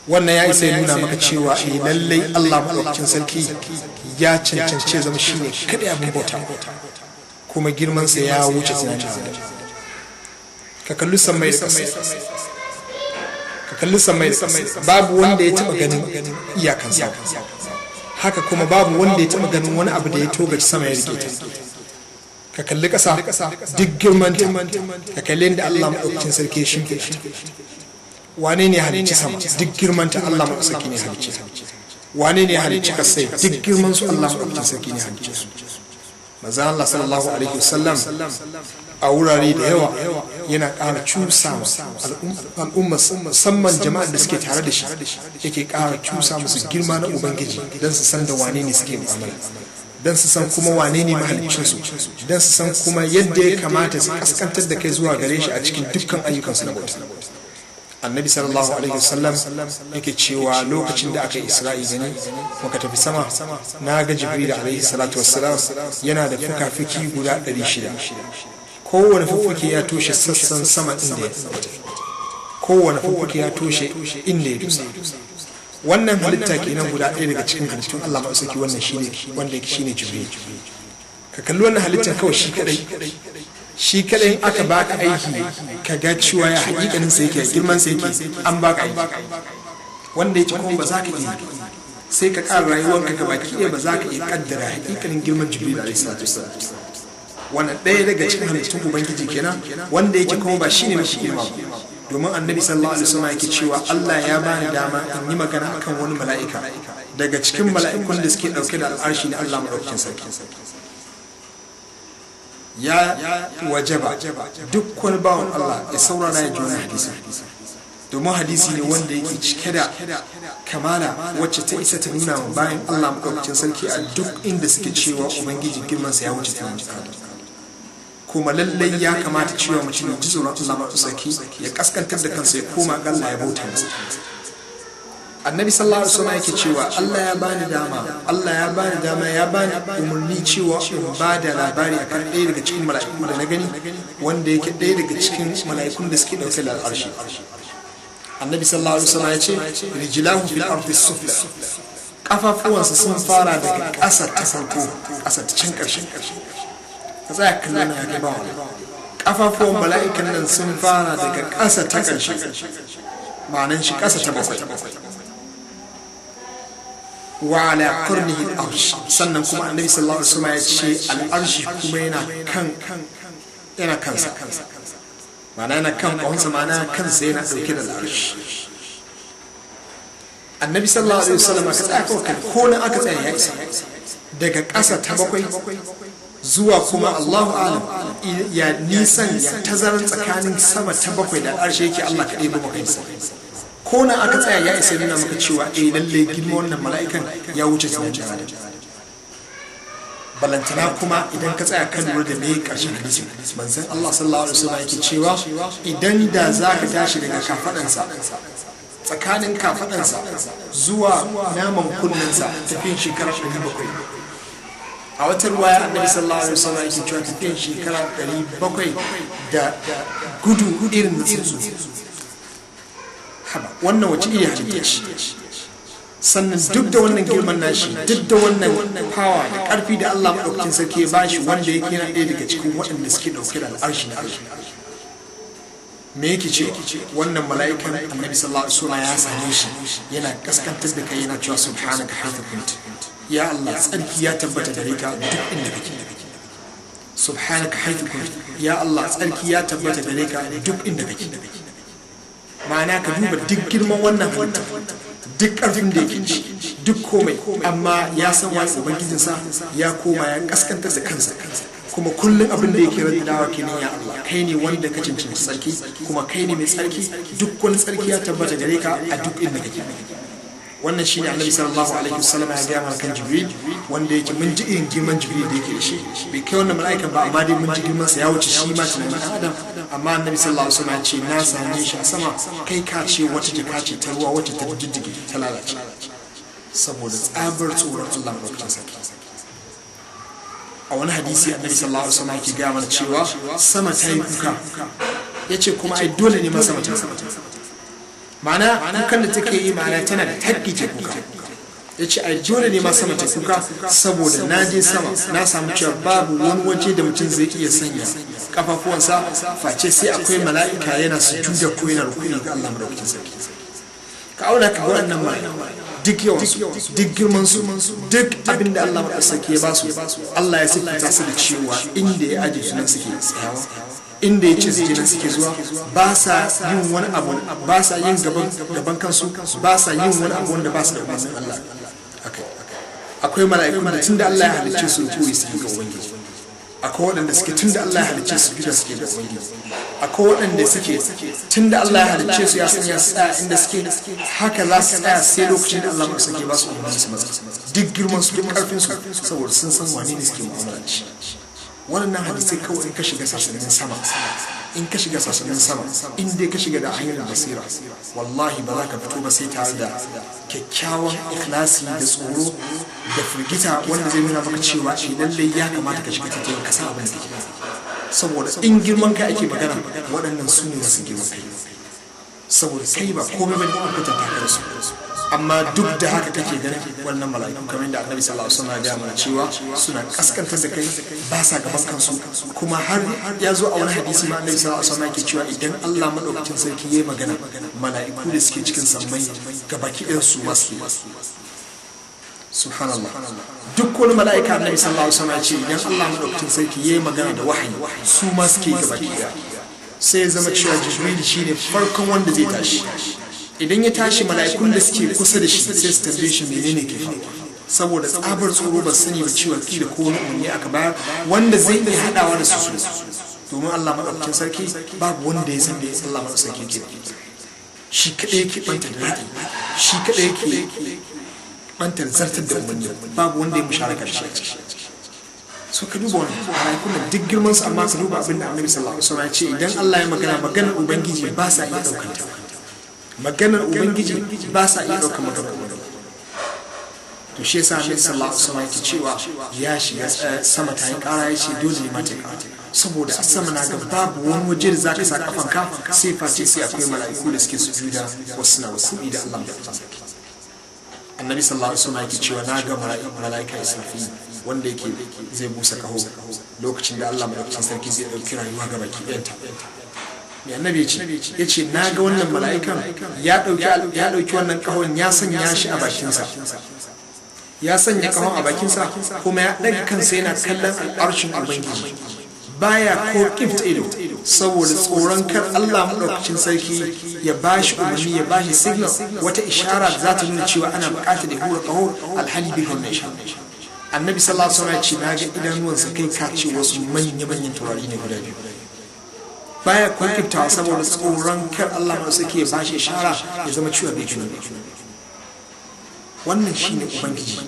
Wannan ya isa ya nuna maka cewa eh lallai Allah maɗaukakin sarki ya cancance zama shine kaɗai abin bauta, kuma girmansa ya wuce tunanin adam. Ka kalli sammai da ƙasa, ka kalli sammai da ƙasa, babu wanda ya taɓa ganin iyakan sama. Haka kuma babu wanda ya taɓa ganin wani abu da ya togaci sama ya rike ta. Ka kalli ƙasa duk girmanta, ka kalli yadda Allah maɗaukakin sarki ya shimfiɗa ta. Wane ne halicci sama? Duk girmanta Allah maɗaukaki ne halicci ta. Wane ne halicci kasai? Duk girman su Allah maɗaukakin sarki ne halicce su. Manzon Allah sallallahu alaihi wasallam a wurare da yawa yana ƙara cusa ma al'umma, musamman jama'an da suke tare da shi, yake ƙara cusa musu girma na Ubangiji, don su san da wane ne suke mu'amala, don su san kuma wane ne mahaliccinsu, don su san kuma yadda ya kamata su kaskantar da kai zuwa gare shi a cikin dukkan ayyukansu na bauta. Annabi sallallahu alaihi wasallam yake cewa lokacin da aka yi Isra'i da ni muka tafi sama, na ga Jibril alaihi salatu wassalam yana da fuka-fuki guda 600. Kowane fuffuke ya toshe sassan sama inda ya tafi, kowane fuffuke ya toshe inda ya dusa. Wannan halitta kenan guda ɗaya daga cikin halittun Allah maɗaukaki, wannan shine wanda yake shine Jibril. Ka kalli wannan halittar kawai shi kadai, shi kadai aka baka aiki ka ga cewa ya hakikanin sa yake, girman sa yake. An baka aiki wanda yake kuma ba za ka iya, sai ka ƙara rayuwanka ga baki ɗaya ba za ka iya kaddara hakikanin girman Jibril alaihi salatu wassalam. Wannan ɗaya daga cikin halittun Ubangiji kenan, wanda yake kuma ba shine mafi girma ba, domin Annabi sallallahu alaihi wasallam yake cewa Allah ya bani dama in yi magana akan wani mala'ika daga cikin mala'ikun da suke dauke da al'arshi na Allah madaukakin sarki. Ya wajaba duk wani bawan Allah ya saurara ya ji wani hadisi, domin hadisi ne wanda yake cike da kamala wacce ta isa ta nuna wa bayan Allah madaukakin sarki a duk inda suke cewa Ubangiji girmansa ya wuce tunanin adam. Kuma lallai ya kamata cewa mutum ya ji tsoron Allah maɗaukaki, ya kaskantar da kansa, ya koma ga Allah, ya bauta masa. Annabi sallallahu alaihi wasallam yake cewa Allah ya bani dama, Allah ya bani dama, ya bani umarni cewa in ba da labari akan ɗaya daga cikin mala'iku da na gani, wanda yake ɗaya daga cikin mala'ikun da suke ɗauke da al'arshi. Annabi sallallahu alaihi wasallam ya ce rijlahu fil ardi sufla, kafafuwansa sun fara daga ƙasa ta farko, ƙasa ta can ƙarshe. Ka tsaya kallon ya kai bawa, kafafuwan mala'ikan nan sun fara daga ƙasa ta ƙarshe, ma'anan shi ƙasa ta bakwai. Wa ala qarnihi al-arsh, sannan kuma Annabi sallallahu alaihi wasallam ya ce al-arshi kuma yana kan, yana kansa, ma'ana yana kan ƙahonsa, ma'ana kansa yana ɗauke da al-arsh. Annabi sallallahu alaihi wasallam, ka tsaya kawai, ko nan aka tsaya ya isa, daga ƙasa ta bakwai zuwa kuma Allahu alam ya nisan ya tazaran tsakanin sama ta bakwai da al'arshi yake, Allah kaɗai ba maka isa. Ko nan aka tsaya ya isa nuna maka cewa eh lalle girma wannan mala'ikan ya wuce tunanin adam. Balantana kuma idan ka tsaya kan lura da me karshen hadisi, manzon Allah sallallahu alaihi wasallam yake cewa idan da zaka tashi daga kafadansa, tsakanin kafadansa zuwa naman kunnensa tafiyan shekara 700. A wata ruwaya Annabi sallallahu alaihi wasallam yake cewa tafiyan shekara 700 da gudu irin na tsuntsu. Haba, wannan wace iya halitta ce? Sannan duk da wannan girman nashi, duk da wannan power da karfi da Allah maɗaukakin sarki ya bashi, wanda yake yana ɗaya daga cikin waɗanda suke ɗauke da al'arshi na Allah, me yake ce wannan mala'ikan? Annabi sallallahu alaihi wasallam ya same shi yana kaskantar da kai, yana cewa subhanaka haythu kunt, ya Allah, tsarki ya tabbata gare ka duk inda kake. Subhanaka haythu kunt, ya Allah, tsarki ya tabbata gare ka duk inda kake. Ma'ana ka duba duk girman wannan halitta, duk ƙarfin da yake ci, duk komai, amma ya san wani ubangijinsa, ya koma ya kaskantar da kansa, kuma kullum abin da yake raddawa kenan: ya Allah, kai ne wanda ka cancanci tsarki, kuma kai ne mai tsarki, duk wani tsarki ya tabbata gare ka a duk inda kake. Wannan shine Annabi sallallahu alaihi wasallam ya gaya mana kan Jibril, wanda yake mun ji irin girman Jibril da yake da shi. Bai kai wannan mala'ikan ba, amma dai mun ji girman sa ya wuce shi ma tunanin dan adam. Amma Annabi sallallahu alaihi wasallam ya ce na same shi a sama, kai ka ce wata jaka ce ta ruwa wacce ta jijjige ta lalace saboda tsabar tsoron Allah madaukakin sarki. A wani hadisi Annabi sallallahu alaihi wasallam yake gaya mana cewa sama ta yi kuka. Yace kuma ai dole ne ma sama ta. Ma'ana kukan da take yi, ma'ana tana da haƙƙi ta kuka. Ya ce ai dole ne ma sama ta kuka, saboda na je sama na samu cewa babu wani waje da mutum zai iya sanya kafafuwansa face sai akwai mala'ika yana sujuda ko yana rukuni ga Allah madaukakin sarki. Ka auna ka ga waɗannan mala'iku, duk yawansu, duk girman su, duk abin da Allah madaukakin sarki ya ba su, Allah ya siffata su da cewa inda ya aje su nan suke tsayawa, inda ya ce su je nan suke zuwa. Ba sa yin wani abu, ba sa yin gaban kansu, ba sa yin wani abu wanda ba su da umarnin Allah. Akwai mala'ikun da tunda Allah ya halicce su rukuri suke ga ubangiji. Akwai waɗanda suke tunda Allah ya halicce su juda suke ga ubangiji. Akwai waɗanda suke tunda Allah ya halicce su ya sanya su tsaya inda suke, haka za su tsaya sai lokacin da Allah mai sake ba su umarnin su matsa. Duk girman su, duk karfin su, saboda sun san wane ne suke mu'amala da shi. Waɗannan hadisai kawai, in ka shiga sasannin sama, in ka shiga sasannin sama, in dai ka shiga da hanyar basira, wallahi ba za ka fito ba sai tare da kyakkyawan ikhlasi da tsoro da firgita, wanda zai nuna maka cewa eh lallai ya kamata ka shiga tattayin ka san abin da kake. Saboda in girman kai ake magana, waɗannan su ne masu girman kai, saboda kai ba komai bane in kwatanta ka da su. Amma duk da haka kake ganin wannan mala'iku, kamar yadda Annabi sallallahu alaihi wasallam ya gaya mana cewa suna kaskantar da kai, ba sa gaban kansu. Kuma har ya zo a wani hadisi ma, Annabi sallallahu alaihi wasallam yake cewa idan Allah madaukakin sarki yayi magana, mala'iku da suke cikin sammai gabaki ɗayan su ma suke. Subhanallah, duk wani mala'ika, Annabi sallallahu alaihi wasallam ya ce idan Allah madaukakin sarki yayi magana da wahayi, su ma suke gabaki ɗaya. Sai ya zama cewa Jibril shine farkon wanda zai tashi. Idan ya tashi, mala'ikun da suke kusa da shi sai su tambaye shi menene ke faruwa, saboda tsabar tsoro ba sani ba cewa kila ko wani umarni aka bayar wanda zai iya haɗawa da su, domin Allah maɗaukakin sarki babu wanda ya san da Allah maɗaukakin sarki ke. Shi kaɗai yake ɓanta da ra'ayi, shi kaɗai yake ɓanta da zartar da umarni, babu wanda ya musharaka da shi a ciki. So ka duba wannan mala'ikun nan, duk girman su, amma ka duba abin da Annabi sallallahu alaihi wasallam ya ce idan Allah ya magana, maganar ubangiji ba sa iya ɗaukar ta, maganar ubangiji ba sa iya ɗaukar maganar ubangiji. To shi yasa Annabi sallallahu alaihi wasallam yake cewa ya shiga sama ta yi ƙara. Ya ce dole ne ma ta ƙara, saboda a sama na ga babu wani waje da zaka sa kafanka sai face sai akwai mala'iku da suke sujuda, wasu na ruku'i da Allah da sarki. Annabi sallallahu alaihi wasallam yake cewa na ga mala'ika Israfil, wanda yake zai busa kaho lokacin da Allah madaukakin sarki zai dauki rayuwa ga baki ɗayanta. Mai Annabi ya ce? Na ga wannan mala'ikan ya dauki wannan kahon, ya sanya shi a bakinsa, ya sanya kahon a bakinsa, kuma ya ɗaga kansa yana kallon al'arshin ubangiji, baya ko kifta ido, saboda tsoron kar Allah maɗaukacin sarki ya bashi umarni, ya bashi signal, wata ishara da za ta nuna cewa ana buƙatar ya hura kaho, alhali bai wannan ishara. Annabi sallallahu alaihi wasallam ya ce na ga idanuwansa kai ka ce wasu manya-manyan taurari ne guda biyu, baya ko kiftawa saboda tsoron kar Allah maɗaukacin sarki ya bashi ishara ya zama cewa bai gani. Wannan shine ubangiji,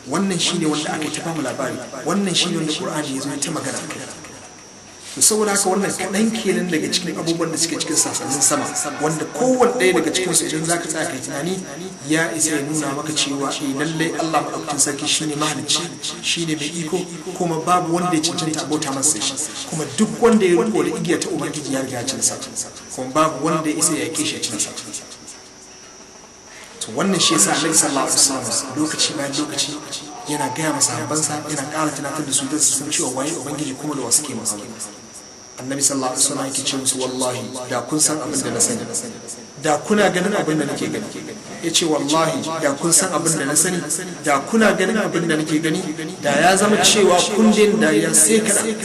wannan shine wanda aka ta bamu labari, wannan shine wanda Qur'ani ya zo ta magana kai. To saboda haka wannan kaɗan kenan daga cikin abubuwan da suke cikin sasannin sama, wanda kowanne ɗaya daga cikin su idan zaka tsaya kai tunani ya isa ya nuna maka cewa eh lallai Allah madaukakin sarki shine mahalicci, shine mai iko, kuma babu wanda ya cancanta abota masa shi. Kuma duk wanda ya riko da igiya ta ubangiji ya riga ya ci nasara, kuma babu wanda ya isa ya yake shi ya ci nasara. To wannan shi yasa Annabi sallallahu alaihi wasallam lokaci bayan lokaci yana gaya masa sahabbansa, yana ƙara tunatar da su don su san cewa waye ubangiji kuma da wasu ke mu'amala. Annabi sallallahu alaihi wasallam yake ce musu, wallahi da kun san abin da na sani, da kuna ganin abin da nake gani. Yace wallahi da kun san abin da na sani, da kuna ganin abin da nake gani, da ya zama cewa kun din dariya sai kaɗan,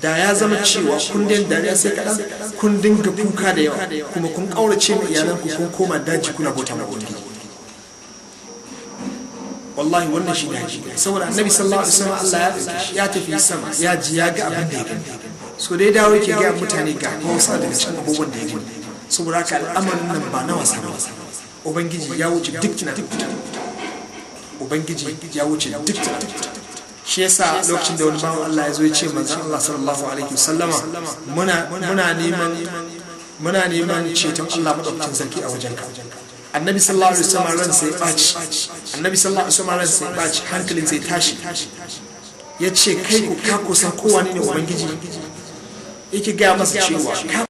da ya zama cewa kun din dariya sai kaɗan, kun dinga kuka da yawa, kuma kun ƙaurace ma iyalanku, kun koma daji kuna bauta ma ubangiji. Wallahi wannan shi ne hakika, saboda Annabi sallallahu alaihi wasallam Allah ya dauke shi ya tafi sama, ya ji ya ga abin da ya gani. So dai dawo yake ga mutane ga wasu daga cikin abubuwan da ya gani. Saboda haka al'amarin nan ba na wasa ba. Ubangiji ya wuce duk tunanin, ubangiji ya wuce duk tunanin. Shi yasa lokacin da wani bawan Allah ya zo ya ce manzon Allah sallallahu alaihi wasallama, muna neman ceton Allah madaukakin sarki a wajenka. Annabi sallallahu alaihi wasallam ran sai baci, Annabi sallallahu alaihi wasallam ran sai baci, hankalin sai tashi. Ya ce kai ku ka kusan kowa ne ubangiji? Yake gaya masa cewa ka